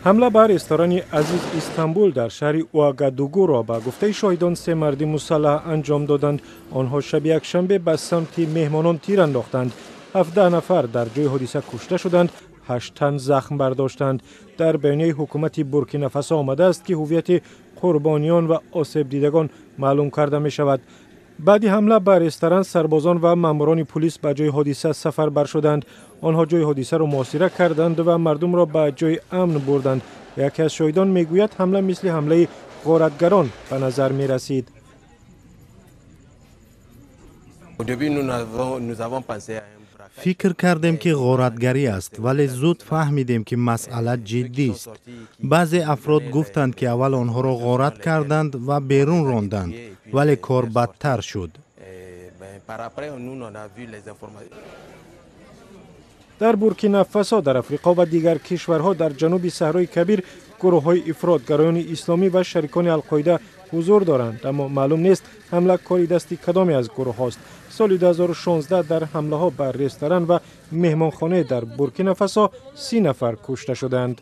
Ҳамла ба ресторани Азиз Истанбул дар шаҳри Уагадугуро ба гуфтаи шоҳидон се марди мусаллаҳ анҷом доданд. Онҳо шаби якшанбе ба самти меҳмонон тир андохтанд. 17 нафар дар ҷои ҳодиса кушта шуданд, 8 тан захм бардоштанд. Дар баёнияи ҳукумати Буркинафасо омадааст, ки ҳуввияти қурбониён ва осебдидагон маълум карда мешавад. Баъди ҳамла ба ресторан сарбозон ва маъмурони пулис ба ҷои ҳодиса сафарбар шуданд. Онҳо ҷои ҳодисаро муҳосира карданд ва мардумро ба ҷои амн бурданд. Яке аз шоҳидон мегӯяд, ҳамла мисли ҳамлаи ғоратгарон ба назар мерасид. Фикр кардем, ки ғоратгарӣ аст, вале зуд фаҳмидем, ки масъала ҷиддист. Баъзе афрод гуфтанд, ки аввал онҳоро ғорат карданд ва берун ронданд, вале кор бадтар шуд. Дар Буркинафасо, дар Африқо ва дигар кишварҳо дар ҷануби Саҳрои Кабир гурӯҳҳои ифротгароёни исломӣ ва шарикони Алқоида ҳузур доранд, аммо маълум нест, ҳамла кори дасти кадоме аз гурӯҳҳост. Соли 2016 дар ҳамлаҳо ба ресторан ва меҳмонхона дар Буркинафасо 30 нафар кушта шуданд.